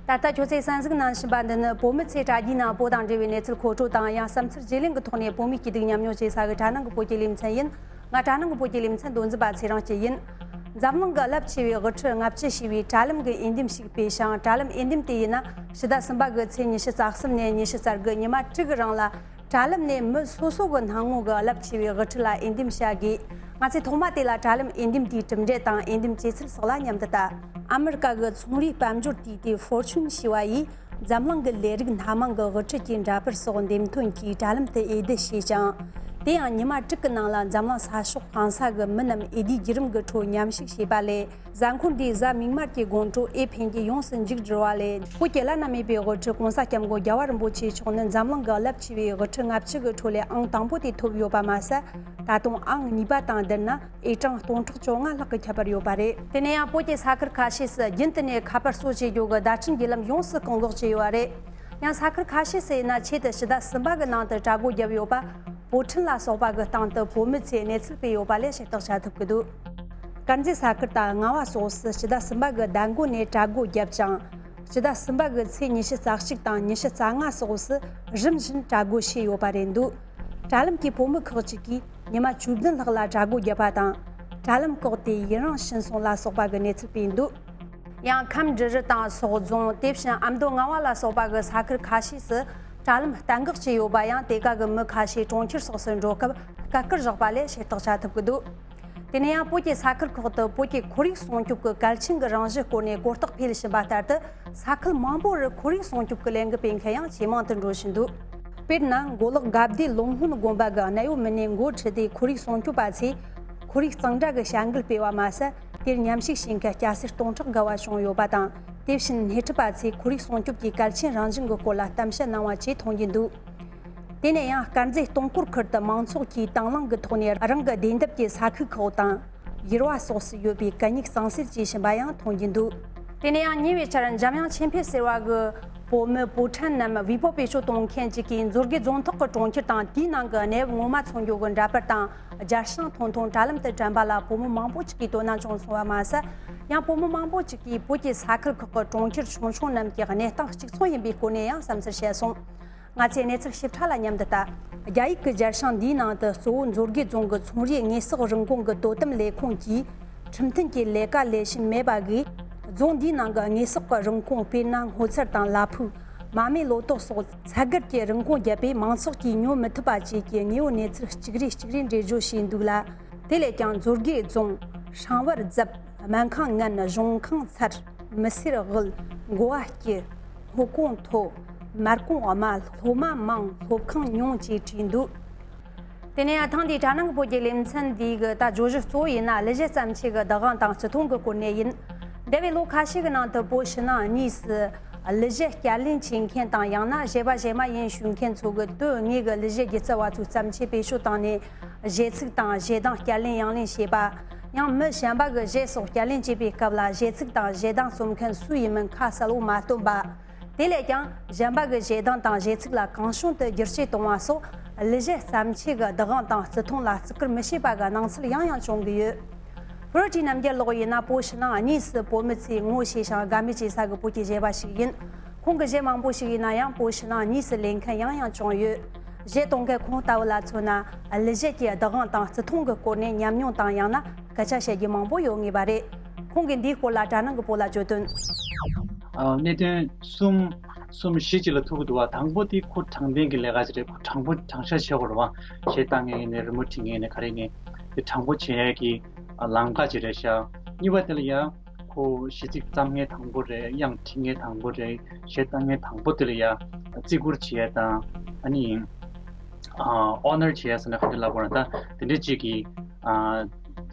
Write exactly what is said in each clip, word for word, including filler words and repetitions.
ད་ལྟ་ཁྱོད་ཚོས་གསན་གཟིགས་གནང་བཞིན་པ་འདི་ནི་བོད་མི་ཚོས་དྲ་རྒྱའི་ནང་བོད་དང་འབྲེལ་བའི་གནས་ཚུལ་མཁོ་སྤྲོད་དང་། ཡང་བསམ་ཚུལ་བརྗེ་ལེན་གྱི་ཐོག་ནས་བོད་མིའི་སྐྱིད་སྡུག་མཉམ་མྱོང་བྱེད་ས་གི་དྲ་ནང་གི་བོད་ཀྱི་ལེ་ཚན་ཡིན། ང་དྲ་ནང་གི་བོད་ཀྱི་ལེ་ཚན་མདོ་འཛིན་པ་ཚེ་རིང་སྐྱིད་ཡིན། འཛམ་གླིང་གི་རླབས་ཆེ་བའི་དབུ་ཁྲིད་ལྔ་བཅུ་ཞེས་པའི་དྲ་ལམ་གྱི་འོས་འདེམས་ཤིག་སྤེལ་ཞིང་། དྲ་ལམ་འོས་འདེམས་དེ་ཡིན་ན་ཕྱི་ཟླ་གསུམ་པ་གི་ཚེས་ཉི་ཤུ་རྩ་གསུམ་ནས་ཉི་ཤུ་རྩ་དགུ་ཉི་མ་དྲུག་གི་རིང་ལ། དྲ་ལམ་ནས་མི་སོ་སོ་གི་སྣང་ངོ་གི་རླབས་ཆེ་བའི་དབུ་ཁྲིད་ལ་འོས་འདེམས་བྱ་དགོས། ང་ཚོས་ཐོག་མ་དེ་ལ་དྲ་ལམ་འོས་འདེམས་དེའི་གྲུབ་འབྲས་དང་འོས་འདེམས་བྱེད་ཚུལ་སོགས་ལ་མཉམ་དུ་ལྟ། ཨ་མི་རི་ཀ་གི་ཚོང་རའི་དཔལ་འབྱོར་དུས་དེབ་Fortune ཞེས་པ་ཡིས་འཛམ་གླིང་གི་ལས་རིགས་སྣ་མང་གི་དབུ་ཁྲིད་ཀྱི་འདྲ་པར་སོགས་འདེམས་ཐོན་གྱིས་དྲ་ལམ་དུ་འོས་བསྡུ་བྱས་ཤིང་། དེ་ཡང་ཉི་མ་དྲུག་གི་ནང་ལ་འཛམ་གླིང་ས་ཕྱོགས་གང་ས་གི་མི་རྣམས་འོས་བསྡུའི་བརྒྱུད་རིམ་གྱི་ཁྲོད་མཉམ་ཞུགས་བྱས་པ་ལས། གཟའ་འཁོར་འདིའི་གཟའ་མིག་དམར་གྱི་དགོང་དྲོ་འོས་འཕེན་རྒྱུ་ཡོངས་སུ་མཇུག་བསྒྲིལ་བ་ལས། བོད་ཀྱི་བླ་ན་མེད་པའི་དབུ་ཁྲིད་༸གོང་ས་༸སྐྱབས་མགོན་རྒྱལ་བ་རིན་པོ་ཆེ་མཆོག་ནི་འཛམ་གླིང་གི་རླབས་ཆེ་བའི་དབུ་ཁྲིད་ལྔ་བཅུ་གི་ཁྲོད་ལས་ཨང་དང་པོ་དེ་ཐོབ་ཡོད་པ་མ་ཟད། ད་དུང་ཨང་གཉིས་པ་དང་བསྡུར་ན་འོས་གྲངས་སྟོང་ཕྲག་བཅོ་ལྔ་ལྷག་གི་ཁྱད་པར་ཡོད་པ་རེད། དེ་ནས་ཡང་བོད་ཀྱི་ས་ཁུལ་ཁ་ཤས་སུ་རྒྱུན་དུ་ནས་ཁ་པར་གསོ་བྱེད་རྒྱུ་གི་བརྡ་འཕྲིན་བརྒྱུད་ལམ་ཡོངས་སུ་བཀག་འགོག་བྱས་ཡོད་པ་རེད། ཡང་ས་ཁུལ་ཁ་ཤས་སུ་ཡིན་ན་ཆེད་དུ་ཕྱི་ཟླ་གསུམ་པ་གི་ནང་དུ་དྲ་སྒོ་བརྒྱབ་ཡོད་པ། བོད་ཕྲན་ལ་སོགས་པ་གི་སྟེང་དུ་བོད་མི་ཚོས་གནས་ཚུལ་སྤེལ་ཡོད་པ་ལས་ཤེས་རྟོགས་བྱ་ཐུབ་ཀྱི་འདུག་དཀར་མཛེས་ས་ཁུལ་དང་རྔ་བ་སོགས་སུ་ཕྱི་ཟླ་གསུམ་པ་གི་ཟླ་མགོ་ནས་དྲ་སྒོ་བརྒྱབ་ཅིང་། ཕྱི་ཟླ་གསུམ་པ་གི་ཚེས་ཉི་ཤུ་རྩ་གཅིག་དང་ཉི་ཤུ་རྩ་ལྔ་སོགས་སུ་རིམ་བཞིན་དྲ་སྒོ་ཕྱེ་ཡོད་པ་རེད་འདུག་དྲ་ལམ་གྱི་བོད་མི་ཁག་ཅིག་གིས་ཉི་མ་བཅུ་བདུན་ལྷག་ལ་དྲ་སྒོ་བརྒྱབ་པ་དང་། དྲ་ལམ་བཀག་སྟེ་ཡུན་རིང་ཕྱིན་སོང་ལ་སོགས་པ་གི་གནས་ཚུལ་སྤེལ་འདུག་ཡང་ཁམས་འབྲི་རུ་དང་སོག་རྫོང་། དེ་བཞིན་ཨ་མདོ་རྔ་བ་ལ་སོགས་པ་གི་ས་ཁུལ་ཁ་ཤས་སུ་དྲ་ལམ་གཏན་འགག་བྱས་ཡོད་པ་ཡང་། དེ་ག་གི་མི་ཁ་ཤས་གྲོང་ཁྱེར་སོགས་སུ་འགྲོ་སྐབས་བཀག་སྐུལ་བཞག་པ་ལས་ཤེས་རྟོགས་བྱ་ཐུབ་ཀྱི་འདུག་དེ་ནས་ཡང་བོད་ཀྱི་ས་ཁུལ་ཁག་ཏུ་བོད་ཀྱི་ཁོར་ཡུག་སྲུང་སྐྱོབ་ཀྱི་གལ་ཆེན་གྱི་རང་བཞིན་སྐོར་ནས་གོ་རྟོགས་འཕེལ་བཞིན་པ་ལྟར་དུ། ས་ཁུལ་མང་པོ་རུ་ཁོར་ཡུག་སྲུང་སྐྱོབ་ཀྱི་ལས་འགུལ་སྤེལ་མཁན་ཡང་ཇེ་མང་དུ་འགྲོ་བཞིན་འདུག་དཔེར་ན། མགོ་ལོག་དགའ་བདེ་ལུང་སྔོན་དགོན་པ་གི་གནའ་བོའི་མི་སྣས་འགོ་ཁྲིད་དེ་ཁོར་ཡུག་སྲུང་སྐྱོབ་པ་ཚོས་ཁོར་ཡུག་གཙང་སྦྲ་གི་བྱ་འགུལ་སྤེལ་བ་མ་ཟད། དེར་མཉམ་ཞུགས་བྱེད་མཁན་སྐྱ་སེར་སྟོང་ཕྲག་བརྒལ་བ་བྱུང་ཡོད་པ་དང་། དེ་བཞིན་སྣེ་ཁྲིད་པ་ཚོས་ཁོར་ཡུག་སྲུང་སྐྱོབ་ཀྱི་གལ་ཆེན་རང་བཞིན་གྱི་སྐོར་ལ་གཏམ་བཤད་གནང་བ་བཅས་མཐོང་རྒྱུ་འདུག་དེ་ནས་ཡང་དཀར་མཛེས་སྟོང་སྐོར་ཁུལ་དུ་མང་ཚོགས་ཀྱིས་དང་བླངས་ཀྱི་ཐོག་ནས་རང་གི་བདེ་འདབས་ཀྱི་ས་ཁུལ་ཁག་དང་། ཡུར་བ་སོགས་སུ་ཡོད་པའི་གད་སྙིགས་གཙང་སེལ་བྱེད་བཞིན་པ་ཡང་མཐོང་རྒྱུ་འདུག་དེ་ནས་ཡང་ཉེ་བའི་ཆར་འཇམ་དབྱངས་ཆོས་འཕེལ་ཟེར་བ་གི་བོད་མི་བོད་ཕྲན་ནམ་བེ་པོ་བེ་ཤོ་གཏོང་མཁན་ཅིག་གིས་མཛོད་དགེ་རྫོང་ཐོག་གི་གྲོང་ཁྱེར་དང་དེའི་ནང་གི་གནས་བབ་ངོ་མ་མཚོན་རྒྱུ་གི་འདྲ་པར་དང་རྒྱ་ཤང་ཐུང་ཐུང་དྲ་ལམ་དུ་དྲན་པ་ལ་བོད་མི་མང་པོ་ཅིག་གིས་དོ་སྣང་བྱུང་སོང་བ་མ་ཟད། ཡང་བོད་མི་མང་པོ་ཅིག་གིས་བོད་ཀྱི་ས་ཁུལ་ཁག་གི་གྲོང་ཁྱེར་ཆུང་ཆུང་རྣམས་ཀྱི་གནས་སྟངས་གཅིག་མཚུངས་ཡིན་པའི་སྐོར་ནས་ཡང་བསམ་ཚུལ་བཤད་སོང་། ང་ཚོས་གནས་ཚུལ་ཞིབ་ཕྲ་ལ་མཉམ་དུ་ལྟ། རྒྱ་ཡིག་གི་རྒྱ་ཤང་འདིའི་ནང་དུ་གཙོ་བོ་མཛོད་དགེ་རྫོང་གི་ཚོང་རའི་དངོས་ཟོག་རིན་གོང་གི་དོ་དམ་ལས་ཁུངས་ཀྱིས་ཁྲིམས་མཐུན་གྱི་ལས་ཀ་ལས་བཞིན་མེད་པ་གིས། རྫོང་འདིའི་ནང་གི་དངོས་ཟོག་གི་རིན་གོང་དཔེར་ན་སྔོ་ཚལ་དང་ལ་ཕུག་མ་རྨོས་ལོ་ཏོག་སོགས་ཚད་བརྒལ་གྱི་རིན་གོང་བརྒྱབ་པས་མང་ཚོགས་ཀྱིས་ཉོ་མི་ཐུབ་པ་བཅས་ཀྱི་དངོས་པོའི་གནས་ཚུལ་གཅིག་རེ་གཅིག་རེ་འགྲེལ་བརྗོད་བྱས་འདུག་ལ། དེ་ལས་ཀྱང་མཛོད་དགེ་རྫོང་། ཧྲང་བར་རྫབ། སྨན་ཁང་ངན། གཞུང་ཁང་ཚར། མི་སེར་དབུལ། འགོ་བ་སྐྱིད། སྔོ་གོང་མཐོ། མར་གོང་དམའ། སློབ་མ་མང་། སློབ་ཁང་ཉུང་བཅས་བྲིས་འདུག་དེ་ནས་ཐེངས་འདིའི་དྲ་ནང་གི་བོད་ཀྱི་ལེ་ཚན་འདིའི་གི་ད་བརྗོད་གཞི་གཙོ་བོ་ཡིན་ན་གླུ་གཞས་བརྩམས་ཆོས་ཀྱི་བདག་དབང་དང་བརྩི་མཐོང་གི་སྐོར་ནས་ཡིན། འདས་པའི་ལོ་ཁ་ཤས་ཀྱི་ནང་དུ་བོད་ཕྱི་ནང་གཉིས་སུ་གླུ་གཞས་བསྐྱར་ལེན་བྱེད་མཁན་དང་། ཡང་ན་གཞས་པ་གཞས་མ་ཡིན་ཞུ་མཁན་ཚོ་གི་དོན་དངོས་ཀྱི་གླུ་གཞས་སྒྱུ་རྩལ་བ་ཚོས་བརྩམས་ཆོས་བེད་སྤྱོད་བཏང་ནས། གཞས་ཚིག་དང་གཞས་གདངས་བསྐྱར་ལེན་ཡང་ལེན་བྱས་པ། ཡང་མི་གཞན་པ་གི་གཞས་སོགས་བསྐྱར་ལེན་བྱེད་པའི་སྐབས་ལ་གཞས་ཚིག་དང་གཞས་གདངས་རྩོམ་མཁན་སུ་ཡིན་མིན་ཁ་གསལ་བོ་མ་སྟོན་པ། དེ་ལས་ཀྱང་གཞན་པ་གི་གཞས་གདངས་དང་གཞས་ཚིག་ལ་གང་བྱུང་དུ་བསྒྱུར་བཅོས་གཏོང་བ་སོགས་གླུ་གཞས་བརྩམས་ཆོས་ཀྱི་བདག་དབང་དང་བརྩི་མཐོང་ལ་བརྩི་བཀུར་མི་བྱེད་པ་གི་སྣང་ཚུལ་ཡང་ཡང་བྱུང་གི་ཡོད། ཕུར་ཏི་རྣམ་རྒྱལ་ལགས་ཡིན་ན་བོད་ཕྱི་ནང་གཉིས་སུ་བོད་མི་ཚོས་ངོ་ཤེས་ཤིང་དགའ་མོས་བྱེད་ས་གི་བོད་ཀྱི་གཞས་པ་ཞིག་ཡིན། ཁོང་གི་གཞས་མང་པོ་ཞིག་ཡིན་ན་ཡང་བོད་ཕྱི་ནང་གཉིས་སུ་ལེན་མཁན་ཡང་ཡང་བྱུང་ཡོད། གཞས་གཏོང་མཁན་ཁོང་ལྟ་བུ་ལ་མཚོན་ན། གླུ་གཞས་ཀྱི་བདག་དབང་དང་བརྩི་མཐོང་གི་སྐོར་ནས་ཉམས་མྱོང་དང་ཡང་ན་སྐད་ཆ་བཤད་རྒྱུ་མང་པོ་ཡོད་ངེས་པ་རེད། ཁོང་གིས་འདིའི་སྐོར་ལ་དྲ་ནང་གི་བོད་ལ་བརྗོད་དོན། ཨ། གནད་དོན་གསུམ། གསུམ་བཞི་ཅིག་ལ་ཐུག་གི་འདུག་བ། དང་པོ་དེ་ཁོ་དྲང་བདེན་གྱི་ལས་ཀ་ཅིག་རེད། ཁོ་དྲང་པོ་དྲང་བཞག་བྱེད་དགོས་རེད་བ། གཞས་བཏང་མཁན་ཡིན་ནའི་རི་མོ་འབྲི་མཁན་ཡིན་ནའི་ག་རེ་ཡིན་ནའི་དེ་དྲང་པོ་བྱེད་ཡས་ཀྱི་ལམ་ཁ་ཅིག་རེད་ཤག་གཉིས་པ་དེ་ལ་ཡ། ཁོ་གཞས་ཚིག་བརྩམས་མཁན་དང་པོ་རེད། དབྱངས་འབྲི་མཁན་དང་པོ་རེད། གཞས་བཏང་མཁན་དང་པོ་དེ་ལ་ཡ་བརྩི་བཀུར་བྱེད་ཡས་དང་། ཨ་ནི། ཨ། ཨོ་ནར་བྱེད་ཡས་ཟེར་ན་ག་འདྲ་ལབ་དགོས་རེད། ད་དེ་འདྲ་ཅིག་གི། ཨ།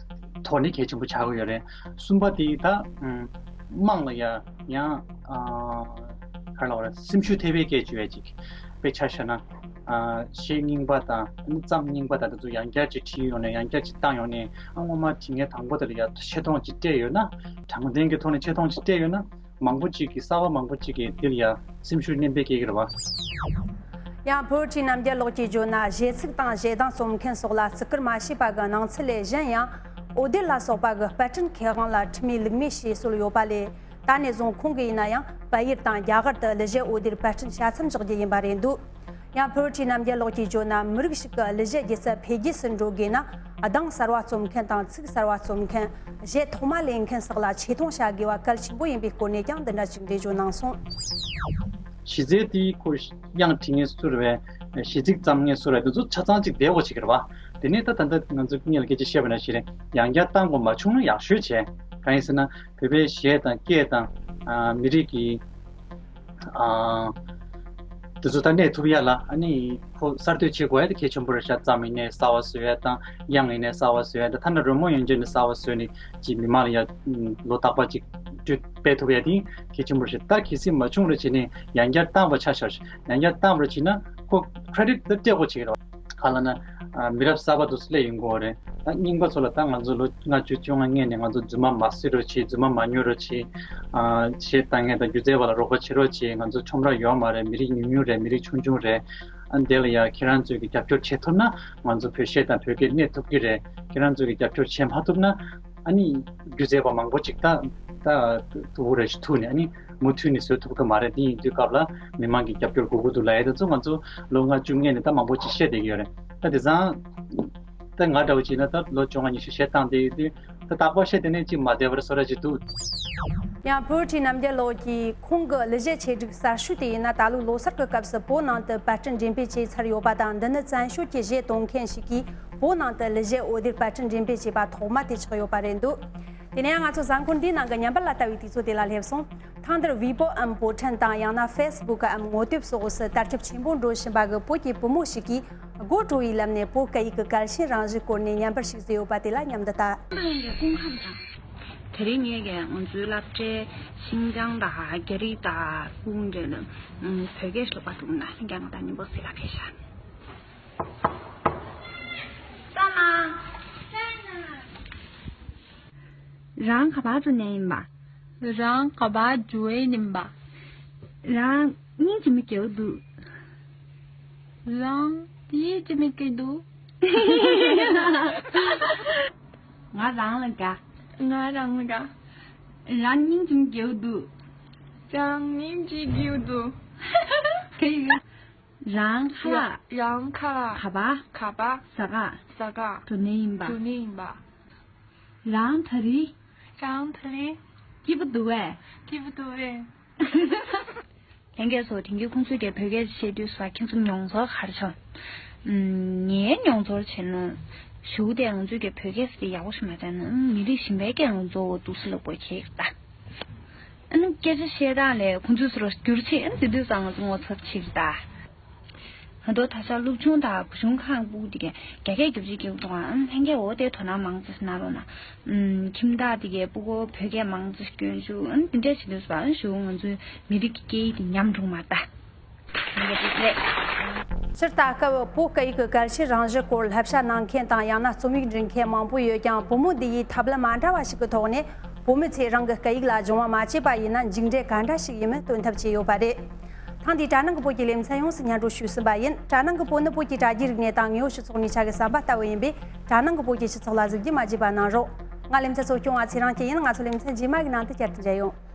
ཐོག་ནས་གལ་ཆེན་པོ་ཆགས་ཀྱི་ཡོད་རེད། གསུམ་པ་དེ་ད། ཨམ། དམངས་ལ་ཡ་ཡང་། ཨ། ག་རེ་ལབ་དགོས་རེད། སེམས་ཤུགས་ཐེབས་པའི་སྐད་ཅིག་ཡོད་ཅིག་དཔེ་ཆ་བཞག་ན། ཨ། གཞས་རྙིང་པ་དང་། ཨ་ནི་རྩོམ་རྙིང་པ་དང་དེ་ཚོ་ཡང་བསྐྱར་ཅིག་བྲིས་ཡོང་ནས། ཡང་བསྐྱར་ཅིག་བཏང་ཡོང་ནས། ཨ། སྔོན་མ་བྲིས་མཁན་དང་པོ་དེ་ལ་ཡ་ཆེ་མཐོང་ཅིག་སྤྲད་ཡོད་ན། དྲང་བདེན་གྱི་ཐོག་ནས་ཆེ་མཐོང་ཅིག་སྤྲད་ཡོད་ན། མང་པོ་ཅིག་གིས། གསར་པ་མང་པོ་ཅིག་གིས་འདི་ལ་ཡ་སེམས་ཤུགས་སྙོམས་པོ་སྐྱེ་གི་རེད་བ། ཡང་ཕུར་ཏི་རྣམ་རྒྱལ་ལགས་ཀྱིས་བརྗོད་ན། གཞས་ཚིག་དང་གཞས་གདངས་རྩོམ་མཁན་སོགས་ལ་བརྩི་བཀུར་མ་བྱས་པ་གི་སྣང་ཚུལ་ལས་གཞན་ཡང་། འོད་སྡེར་ལ་སོགས་པ་གི་པར་སྐྲུན་མཁས་དབང་ལ་ཁྲིམས་མིས་ལུགས་མེད་བྱས་སྲོལ་ཡོད་པ་ལས། ད་ནས་བཟུང་ཁོང་གིས་ཡིན་ན་ཡང་བལ་ཡུལ་དང་རྒྱ་གར་དུ་གླུ་གཞས་འོད་སྡེར་པར་སྐྲུན་དཔྱད་མཚམས་བཞག་རྒྱུ་ཡིན་པ་རེད་འདུག་ཡང་ཕུར་ཁྲི་རྣམ་རྒྱལ་ལགས་ཀྱིས་བརྗོད་ན། མི་རིགས་ཤིག་གི་གླུ་གཞས་སྒྱུ་རྩལ་འཕེལ་རྒྱས་སུ་འགྲོ་དགོས་ན། གདངས་གསར་བ་རྩོམ་མཁན་དང་ཚིག་གསར་བ་རྩོམ་མཁན། གཞས་ཐོག་མ་ལེན་མཁན་སོགས་ལ་ཆེ་མཐོང་བྱ་དགོས་པ་གལ་ཆེན་པོ་ཡིན་པའི་སྐོར་ནས་ཀྱང་འདི་འདྲ་ཞིག་འགྲེལ་བརྗོད་གནང་སོང་། གཞི་རྩའི་དེའི་ཁོ་དབྱངས་འབྲི་མཁན་སུ་རེད་པས། གཞས་ཚིག་བརྩམས་མཁན་སུ་རེད། དེ་ཚོ་ཆ་ཚང་གཅིག་བསྡད་དགོས་བྱེད་ཀྱི་རེད་པ། དེ་ནས་ད་ད་ལྟ་ང་ཚོ་སྔོན་ལ་སྐད་ཆ་བཤད་པ་ནང་བཞིན་རེད། ཡང་བསྐྱར་བཏང་དགོས་མ་བྱུང་ན་ཡག་ཤོས་བྱས། གང་ཡིན་ཟེར་ན་བོད་པའི་གཞས་དང་སྐད་དང་། ཨ། མི་རིགས་ཀྱི། ཨ། དེ་ཚོ་ད་གནས་ཐུབ་ཡ་ལ་ཨ་ནི་ཁོ་གསར་གཏོད་བྱེད་དགོས་ཡ་དེ་གལ་ཆེན་པོ་རེད་ཤག་རྩོམ་ཡིན་ནའི་གསར་བ་བཟོ་ཡ་དང་། དབྱངས་ཡིན་ནའི་གསར་བ་བཟོ་ཡ་དང་། ཐ་ན་རོལ་མོ་ཡན་ཆད་ནས་གསར་བ་བཟོས་ནས་ཅིག་མི་མང་ལ་ཡ་ལོ་རྟག་པ་ཅིག་སྤྲོད་སྤེལ་ཐུབ་ཡ་དེ་གལ་ཆེན་པོ་རེད་ཤག་ད་གལ་སྲིད་མ་བྱུང་རེ་བྱས་ནས་ཡང་བསྐྱར་བཏང་བ་ཆ་བཞག་ཡང་བསྐྱར་བཏང་བ་རེ་བྱས་ན་ཁོ་credit་དེ་སྤྲད་དགོས་བྱེད་ཀྱི་རེད། ག་ལ་ན། ཨ། མི་རབས་གསར་པ་དེ་ཚོ་སླེབས་ཡོང་གི་ཡོད་རེད། ད་རྙིང་པ་ཚོ་ལ་ད་ང་ཚོ་ལོ་ལྔ་བཅུ་བཅོ་ལྔ་སྔོན་ནས་ང་ཚོ་རྫུན་མ་མ་བཟོ་རོགས་བྱེད། རྫུན་མ་མ་ཉོ་རོགས་བྱེད། ཨ། གཞས་བཏང་མཁན་དང་སྒྱུ་རྩལ་བ་ལ་རོགས་པ་བྱེད་རོགས་བྱེད། ང་ཚོ་ཁྲོམ་ར་ཡོད་མ་རེད། མི་རིགས་ཉུང་ཉུང་རེད། མི་རིགས་ཆུང་ཆུང་རེད། ཨ། དེ་ལ་ཡ་ཁྱེད་རང་ཚོས་ཀྱི་རྒྱབ་སྐྱོར་བྱེད་ཐུབ་ན་ང་ཚོ་བོད་གཞས་དང་བོད་སྐད་གནས་ཐུབ་ཀྱི་རེད། ཁྱེད་རང་ཚོས་ཀྱི་རྒྱབ་སྐྱོར་བྱེད་མ་ཐུབ་ན་ཨ་ནི་སྒྱུ་རྩལ་བ་མང་པོ་ཅིག་ད་ད་ཐུག་རེ་ཞིག་ཐུག་ནས་ཨ་ནི་མུ་མཐུད་ནས་བཟོ་ཐུབ་ཀྱི་མ་རེད། དེ་ཡིན་དུས་སྐབས་ལ་མི་མང་གི་རྒྱབ་སྐྱོར་དགོས་ཀྱི་འདུག་ལབ་ཡ་དེ་ཚོ་ང་ཚོ་ལོ་ལྔ་བཅུ་སྔོན་ནས་ད་མང་པོ་ཅིག་བཤད་བསྡད་ཀྱི་ཡོད་རེད། ད་དེང་སང་ད་ང་འདྲ་བོ་བྱས་ན་ད་ལོ་བཅོ་ལྔ་ཉི་ཤུ་གཞས་བཏང་བསྡད་ཡོད་དུས་ད་རྟག་པར་བཤད་བསྡད་ནས་ཅིག་མ་བསྡད་པར་བཟོ་འདྲ་ཅིག་འདུག་ཡང་ཕུར་ཁྲི་རྣམ་རྒྱལ་ལགས་ཀྱིས་ཁོང་གི་གླུ་གཞས་ཆེད་སྒྲིག་གསར་ཤོས་དེ་ཡིན་ན། ད་ལོའི་ལོ་གསར་གྱི་སྐབས་སུ་བོད་ནང་དུ་པར་སྐྲུན་འགྲེམས་སྤེལ་བྱས་ཚར་ཡོད་པ་དང་། འདི་ནི་བཙན་བྱོལ་གྱི་གཞས་གཏོང་མཁན་ཞིག་གིས་བོད་ནང་དུ་གླུ་གཞས་འོད་སྡེར་པར་སྐྲུན་འགྲེམས་སྤེལ་བྱས་པ་ཐོག་མ་དེ་ཆགས་ཡོད་པ་རེད་འདུག་དེ་ནས་ཡང་ང་ཚོ་གཟའ་འཁོར་འདིའི་ནང་གི་བརྙན་པར་ལ་ལྟ་བའི་དུས་ཚོད་དེ་ལ་སླེབས་སོང་། ཐེངས་འདིར་ཝི་པོའམ་བོད་ཕྲན་དང་ཡང་ན་ཕེ་སི་བུག་གམ་ངོ་དེབ་སོགས་སུ་དར་ཁྱབ་ཆེན་པོ་འགྲོ་བཞིན་པ་གི་བོད་ཀྱི་བུ་མོ་ཞིག་གིས་སྒོ་བྲོ་བའི་ལམ་ནས་བོད་སྐད་ཡིག་གི་གལ་ཆེན་རང་བཞིན་སྐོར་ནས་བརྙན་པར་ཞིག་བཟོས་ཡོད་པ་དེ་ལ་མཉམ་དུ་ལྟ། ཡང་སྐུ་ཁམས་དང་། དེ་རིང་ངས་ཀྱང་ང་ཚོའི་སློབ་གྲྭའི་ཤིན་ཅང་དང་རྒྱ་རིགས་དང་ཀུན་འདྲེས་ནས་བོད་སྐད་ཞིག་ལ་པ་འདུག་ན་ཤིན་ཅང་དང་ཉིན་པོ་ཟེར་ལ་ཕེབས་ཤག་རང་ག་པར་འགྲོ་ནས་ཡིན་པ། རང་ག་པར་འགྲོ་ཡས་ཡིན་པ། རང་སྙིང་རྗེ་མོ་སྐྱོ་འདུག་རང་སྙིང་རྗེ་མོ་སྐྱོ་འདུག་ང་རང་ལ་དགའ། ང་རང་ལ་དགའ། རང་སྙིང་རྗེ་མོ་སྐྱོ་འདུག་རང་སྙིང་རྗེ་སྐྱོ་འདུག་ཁ་ཡིག་རང་ཁ་ལག་རང་ཁ་ལག་ག་པར། ག་པར། ཟ་ག་ཟ་ག་འགྲོ་ནས་ཡིན་པ། འགྲོ་ནས་ཡིན་པ། རང་ད་རེས། རང་ད་རེས། སྐྱིད་པོ་འདུག་གས། སྐྱིད་པོ་འདུག་གས། ལྷན་རྒྱས་ཚོ། དེང་གི་ཁོང་ཚོས་ཀྱི་བོད་སྐད་བཤད་དུས་སུ་ཁྱེད་ཚོ་མྱོང་ཚོར་ག་རེ་བྱུང་། ཨམ། ངའི་མྱོང་ཚོར་བྱས་ན། གཞུག་དེ་ང་ཚོས་ཀྱི་བོད་སྐད་ཟེར་དེ་ཡག་པོ་ཞིག་མ་བྱས་ན། ཨམ། མི་རིགས་གཞན་པའི་སྐད་ང་ཚོ་འདུག་སེ་ལབ་དགོས་ཁེལ་ད། ཨ་ནི་སྐད་ཆ་བཤད་སྟངས་ལས་ཁོང་ཚོས་སུ་རུ་བསྒྱུར་ཆེད། ཨ་ནི་དེ་དུས་ཙང་ང་ཚོ་ངོ་ཚབ་ཕྱིར་ད། ང་ཚོ་ད་ཆ་སློབ་ཆུང་དང་བུ་ཆུང་ཁག་ཕྲུ་གུ་དེ་གའི་རྒྱ་སྐད་རྒྱབ་ཅིག་རྒྱབ་འདུག་ཨ་ནི་ལྷན་རྒྱས་འོ་དེ་དོ་སྣང་མང་ཙམ་གནང་རོགས་གནང་། ཨམ། ཁྱིམ་བདག་དེ་གའི་ཕྲུ་གུ་བོད་སྐད་མང་ཙམ་སྐྱོན་བཅུག་ཨ་ནི་དེ་འདྲས་བྱེད་དུས་སུ་ཨ་ནི་གཞུག་ང་ཚོའི་མི་རིགས་ཀྱི་སྐད་ཡིག་དེ་ཉམས་འགྲོ་མ་ད། ལྷན་རྒྱས་བཀྲ་ཤིས་བདེ་ལེགས། སྤྱིར་ད་སྐབས་བོད་སྐད་ཡིག་གི་གལ་ཆེན་རང་བཞིན་སྐོར་བསླབ་བྱ་གནང་མཁན་དང་ཡང་ན་རྩོམ་ཡིག་འབྲི་མཁན་མང་པོ་ཡོད་ཀྱང་། བུ་མོ་འདི་ཡིས་ཐབས་ལམ་མ་འདྲ་བ་ཞིག་གི་ཐོག་ནས་བུད་མེད་ཚོས་རང་གི་སྐད་ཡིག་ལ་སྦྱོང་བ་མ་བྱས་པ་ཡིན་ན་མཇུག་འབྲས་ག་འདྲ་ཞིག་ཡིན་མིན་སྟོན་ཐབས་བྱས་ཡོད་པ་རེད། ཐེངས་འདིའི་དྲ་ནང་གི་བོད་ཀྱི་ལེ་ཚན་ཡོངས་སུ་སྙན་སྒྲོན་ཞུས་ཟིན་པ་ཡིན། དྲ་ནང་གི་བོད་ནི་བོད་ཀྱི་དྲ་རྒྱའི་རིག་གནས་དང་དངོས་ཡོད་སྤྱི་ཚོགས་གནས་ཆ་གི་ཟམ་པ་ལྟ་བུ་ཡིན་པས། དྲ་ནང་གི་བོད་ཀྱི་སྤྱི་ཚོགས་ལ་གཟིགས་རྒྱུ་མ་བརྗེད་པ་གནང་རོགས། ང་ལེ་ཚན་གཙོ་སྐྱོང་བ་ཚེ་རིང་སྐྱིད་ཡིན། ང་ཚོ་ལེ་ཚན་རྗེས་མ་གི་ནང་དུ་བསྐྱར་དུ་མཇལ་ཡོང་།